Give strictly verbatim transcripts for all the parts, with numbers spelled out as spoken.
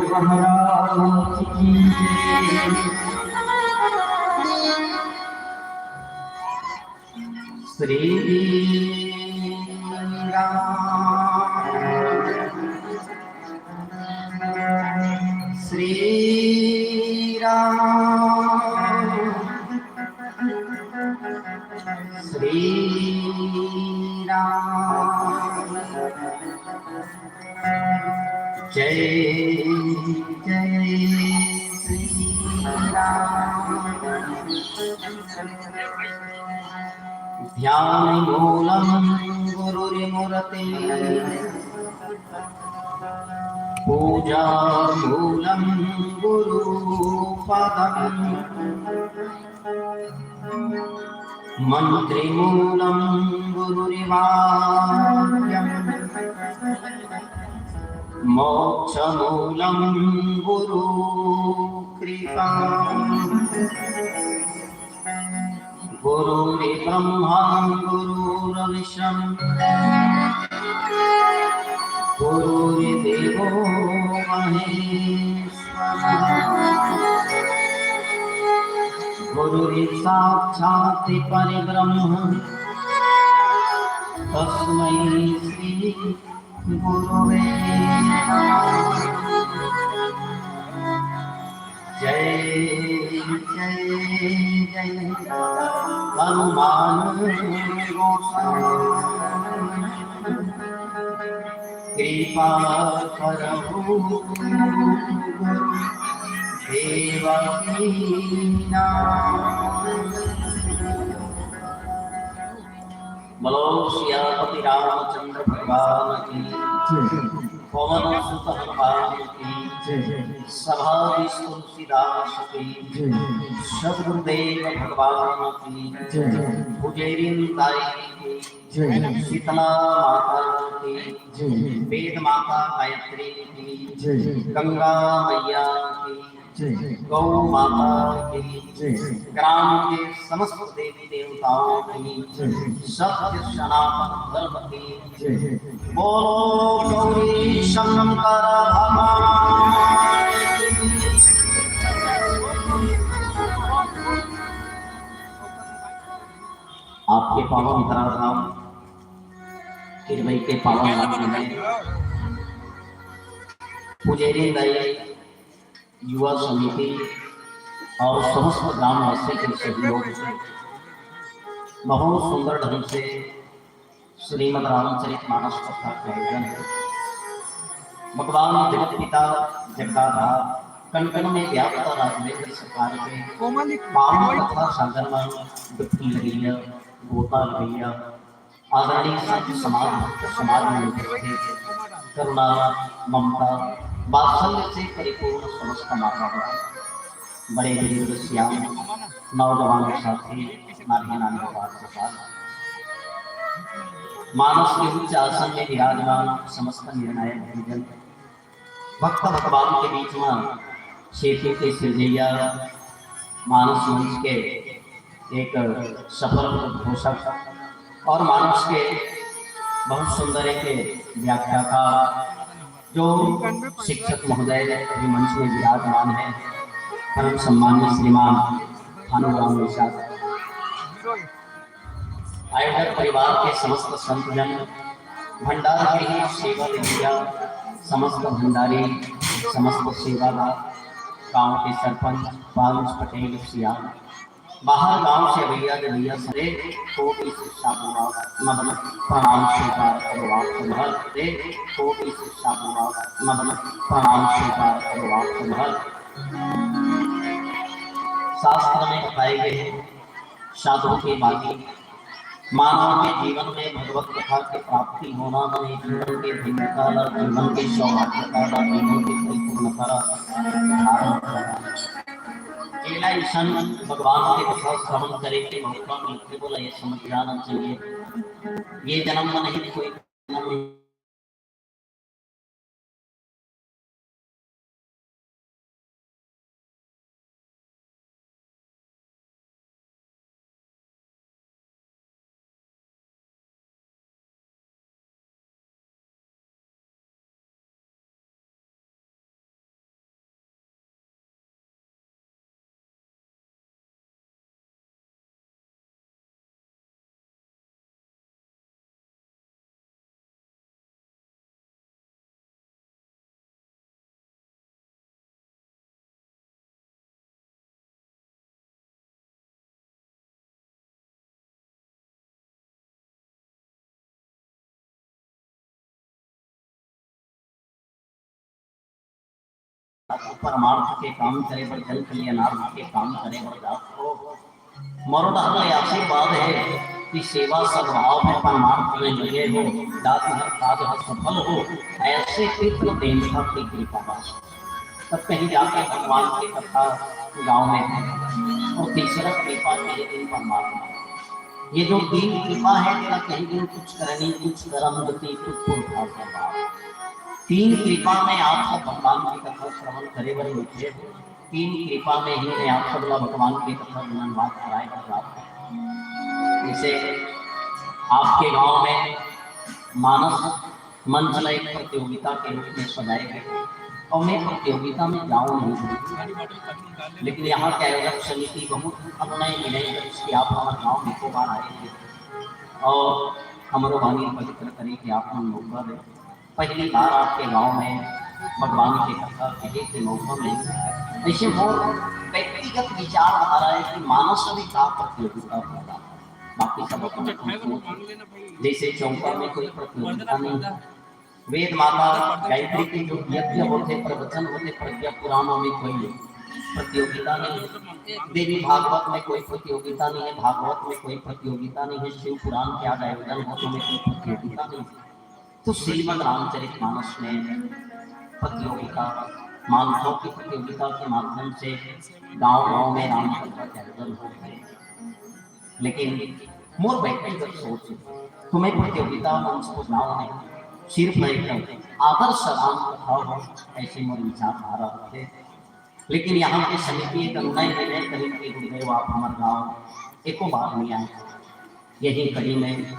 महाराज की जय। श्री राम, श्री राम, श्री राम। जय जय श्री राम। ध्यान मूलं गुरुर्मूर्ति, पूजा मूलं गुरुपदम्। मन्त्रमूलं गुरुर्वाक्यम्, मोक्षमूलं गुरुर्कृपा। गुरुर्ब्रह्मा गुरुर्विष्णु गुरुर्देवो महेश्वरः। गुरुर्साक्षात् परब्रह्म तस्मै श्री गुरुवे नमः। जय जय जय हनुमान गोसाई, कृपा करहु देव की नाम। बोलो सियापति रामचंद्र भगवान की, जय। पवन सुत हनुमान की, जय। सभाधीश तुलसीदास की, जय। सदगुरुदेव भगवान की, जय। भुजेरिन दाई की, जय। शीतला माता की, जय। वेद माता गायत्री की, जय। गंगा मैया की, जय। गौ माता की, जय। ग्राम के समस्त देवी देवताओं की, जय। सत्य सनातन धर्म की, जय। बोलो गौरी शंकर भगवान की। आपके पावन धराधाम किरबई के पावन धाम में पुजेरी दाई युवा समिति और समस्त ग्रामवासी के सहयोग से बहुत सुंदर ढंग से श्रीमद् रामचरित मानस कथा का आयोजन है। भगवान जगत पिता जगदाधार कण कण में व्याप्त राघवेंद्र सरकार के पावन कथा सागर में डुबकी लगइया, गोता लगइया, आदरणीय संत समाज, भक्त समाज में उपस्थित करुणा, ममता, वात्सल्य से परिपूर्ण समस्त माता बहन, बड़े बुजुर्ग सियान, नौजवान साथी, नारी नारी बात के साथ मानस के उच्च आसन में विराजमान समस्त निर्णायक गुरुजन, भक्त भगवान के बीच में क्षेत्र के सिरजैया, मानस मंच के एक सफल उद्घोषक और मानस के बहुत सुंदर एक व्याख्याता, जो शिक्षक महोदय अभी मंच में विराजमान है, परम सम्माननीय श्रीमान भानुराम निषाद, आयोजक परिवार के समस्त संतजन, भंडार गृह सेवा विद्या, समस्त भंडारी, समस्त सेवादार, गांव के सरपंच, पंच, पटेल, सियान, बाहर गांव से भैया, जो भैया सरे कोटि शीर्षा पूरा नमन प्रणाम स्वीकार करो आप तुम्हार रे, कोटि शीर्षा पूरा नमन प्रणाम स्वीकार करो आप तुम्हार। शास्त्र में बताए गए साधु के बानी मानव के जीवन में भगवत कथा के प्राप्ति होना मने जीवन के धन्यता ला, जीवन के सौभाग्यता ला, जीवन के परिपूर्णता ला धारण करना। जेला इंसान भगवान के कथा श्रवण करे के मौका मिलथे, बोला ये समझ जाना चाहिए, ये जन्म में नहीं कोई जन्म परमार्थ के काम करे बर, जन कल्याणार्थ के काम करे बर जात हो। मोरो डहर ले आशीर्वाद हे कि सेवा सद्भाव में परमार्थ में लगे हो, जाति हर काज हर सफल हो, ऐसे पितृ देवता की कृपा बस। तब कहीं जाके भगवान की कथा गांव में हो। और तीसरा कृपा के दिन परमात्मा। ये जो तीन कृपा है, ना कहीं दिन कुछ करनी, कुछ कर्म गति, कुछ पुरुषार्थ का भाव। तीन कृपा में आप सब भगवान की कथा श्रवण करे बर बैठे हो। तीन कृपा में ही मैं आप सब ला भगवान की कथा गुणन बात कराए बर जात हूँ। जैसे आपके गांव में मानस मंच ला एक प्रतियोगिता के रूप में सजाए गए और मैं प्रतियोगिता में जाऊं नहीं, लेकिन यहाँ के आयोजक समिति बहुत अनुनय विनय करके आप हमारे गांव में एको बार आए थे और हमरो बानी पवित्र करे के आप मन मौका दे। पहली बार आपके गांव में भगवान के कथा कहे के मौका मिले, ऐसे मोर व्यक्तिगत विचारधारा है कि मानस भी का प्रतियोगिता होगा, बाकी सब अपन अपन सोच। जैसे चौका में कोई प्रतियोगिता नहीं, वेद माता गायत्री के जो यज्ञ होते, प्रवचन होते, प्रज्ञा पुराणों में कोई प्रतियोगिता नहीं, देवी भागवत में कोई प्रतियोगिता नहीं है, भागवत में कोई प्रतियोगिता नहीं है, शिव पुराण के आज आयोजन होते में कोई प्रतियोगिता नहीं। तो श्रीमद् रामचरित मानस में प्रतियोगिता, मानसों की प्रतियोगिता के माध्यम से गांव गांव में राम कथा के आयोजन होते हैं। लेकिन मोर व्यक्तिगत सोच है, तुम्हें प्रतियोगिता मंच को जाओ नहीं, सिर्फ एक आदर्श राम कथा हो, ऐसे मोर विचारधारा रखे। लेकिन यहाँ के समिति एक अनुनय विनय करी के गुरुदेव आप हमारे गांव एको बार नहीं आए। यही कड़ी में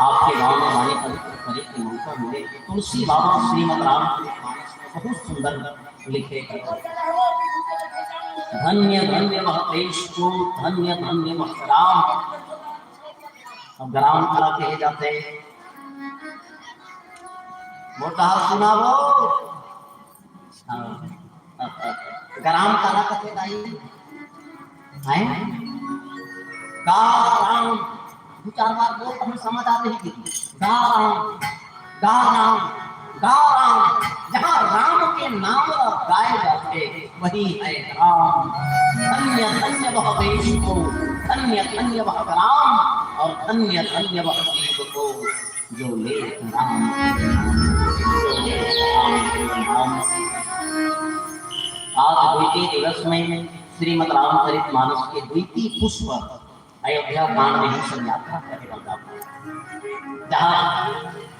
आपके गांव में आने पर करे के मौका मिले। तुलसी बाबा श्रीमद् राम बहुत सुंदर लिखे करते। धन्य धन्य वह देश को, धन्य धन्य वह ग्राम। अब ग्राम कला कहे जाते हैं। मोटा सुना वो। हाँ। ग्राम कला कथे दाई। हैं? गा राम। दो चार बार बोल तो हम समझ आते हैं कि गा राम, गा राम, गा राम। जहाँ राम के नाम ला गाए जाते, वही है ग्राम। धन्य धन्य वह देश को, धन्य धन्य वह ग्राम, और धन्य धन्य वह जीव को जो ले राम, जो ले राम, जो ले राम। आज द्वितीय दिवस में श्रीमद् रामचरित मानस के द्वितीय पुष्प अयोध्या कांड में ही संध्यात्मक करेगा, जहाँ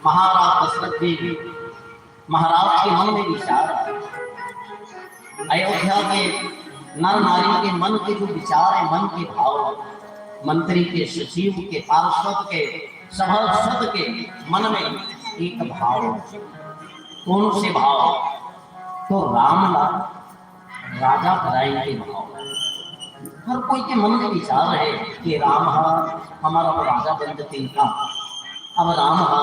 महाराज दशरथ जी महाराज के मन में विचार आया। अयोध्या के नर नारी के मन के जो विचार है, मन के भाव, मंत्री के, सचिव के, पार्षद के, सभासद के मन में एक भाव। कौन से भाव? तो राम ला राजा बनाए के भाव। हर कोई के मन में विचार है कि राम हा हमारा वो राजा बन जतिन का, अब राम हा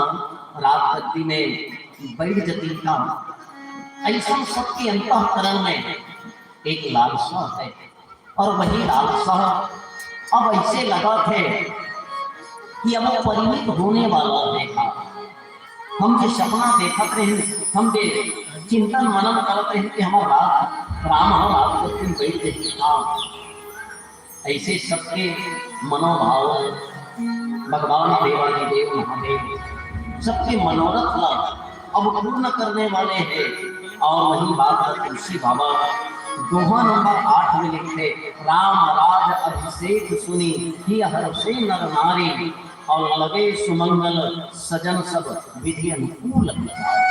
राजगद्दी में बैठ जतिन का। ऐसा सबके अंतःकरण में एक लालसा है, और वही लालसा अब ऐसे लगा थे कि अब परिमित होने वाला है। हम जो सपना देखत रहे, हम जो चिंतन मनन करत रहे कि हमारा राम, राम हम आपको तुम बैठ के दिखाओ। ऐसे सबके मनोभाव भगवान देवादिदेव महादेव सबके मनोरथ ला अब पूर्ण करने वाले हैं। और वही बात तुलसी बाबा दोहा नंबर आठ में लिखते, राम राज अभिषेक सुनी हिय हर्षे नर नारी, और लगे सुमंगल सजन सब विधि अनुकूल विचारी।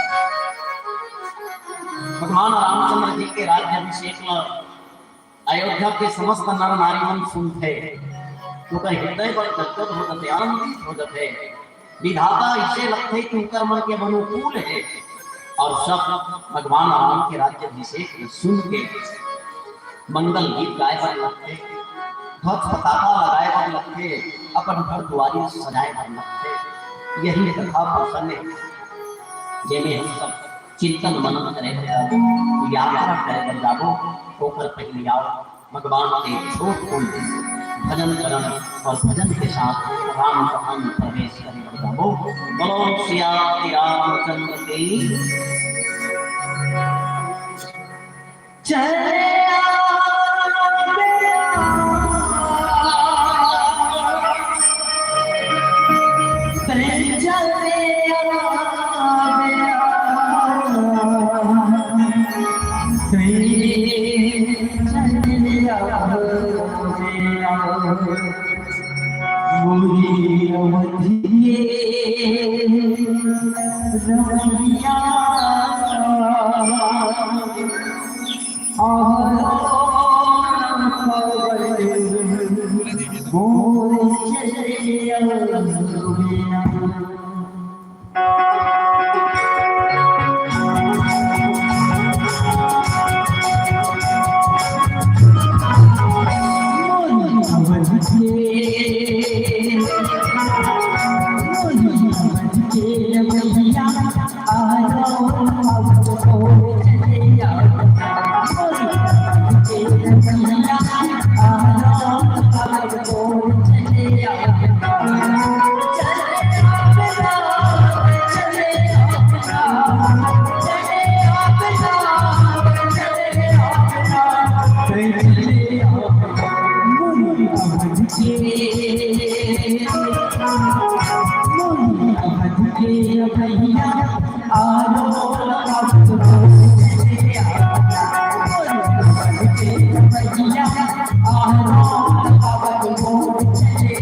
भगवान रामचंद्र जी के राज्य अभिषेक ला अयोध्या के समस्त नर नारी मन सुनथे, तो ओकर हृदय बड़ गदगद हो जथे, आनंदित हो जथे। विधाता इसे लगथे कि उनकर मन के अनुकूल है, और सब भगवान राम के राज्य अभिषेक सुन के मंगल गीत गाए बर लगथे, ध्वज पताका लगाए बर लगथे, अपन घर दुआरी सजाए बर लगथे। यही कथा प्रसंग है, जेमे हम सब चिंतन मनन करे बर जाबो, यात्रा करे बर जाबो, ओकर पहिली आओ भगवान के छोट कुंड भजन करण और भजन के साथ राम कथा में प्रवेश करे बर जाबो। बोलो सिया रामचंद्र की। चले आ बेटा, चले आ बेटा, चले आ बेटा। मोरी अवधी के रमैया, आहो मोर चलिया।